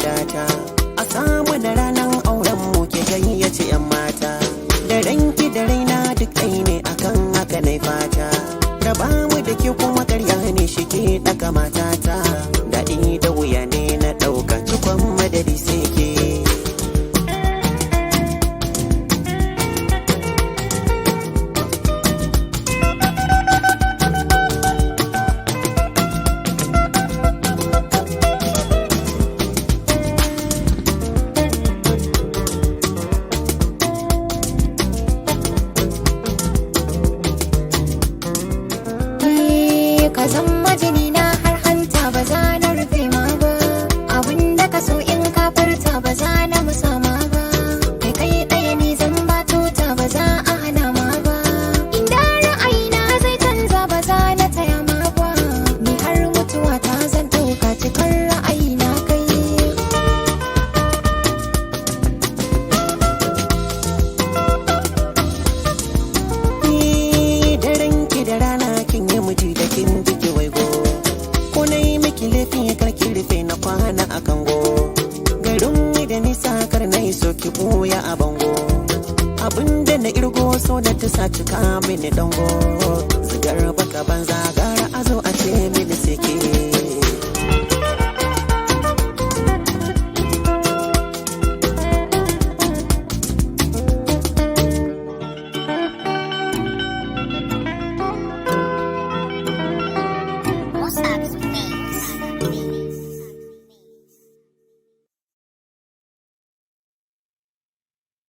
gata. A samu da ranar auren mu ke gayyace 'yan mata. Da ranki da raina duk ɗai ne, akan haka na fata. Da ba mu da ke kuma karya ne shi ke ɗaga matata. Daɗi da wuya ne na ɗauka cikon madadi sai ke. Eh, ka zama jini na har hanta, ba za na rufe ma ba. Abinda ka so in ka furta, ba za na musa ma ba. Kai kai ɗaya ni zan ba tuta, ba za a hana ma ba. Inda ra'ayina zai canza, ba za na taya ma ba. Ni har mutuwa ta zan ɗauka cikar ra'ayina kai. Ni da ranki da rana kin yi miji da kin jiki waigo. Ko na yi miki laifin karki rufe na kwana a kango. Garin mu da nisa, kar na yi so ki buya a bango. Abinda na irgo so da ta sa cika mini dango. Zigar baka banza.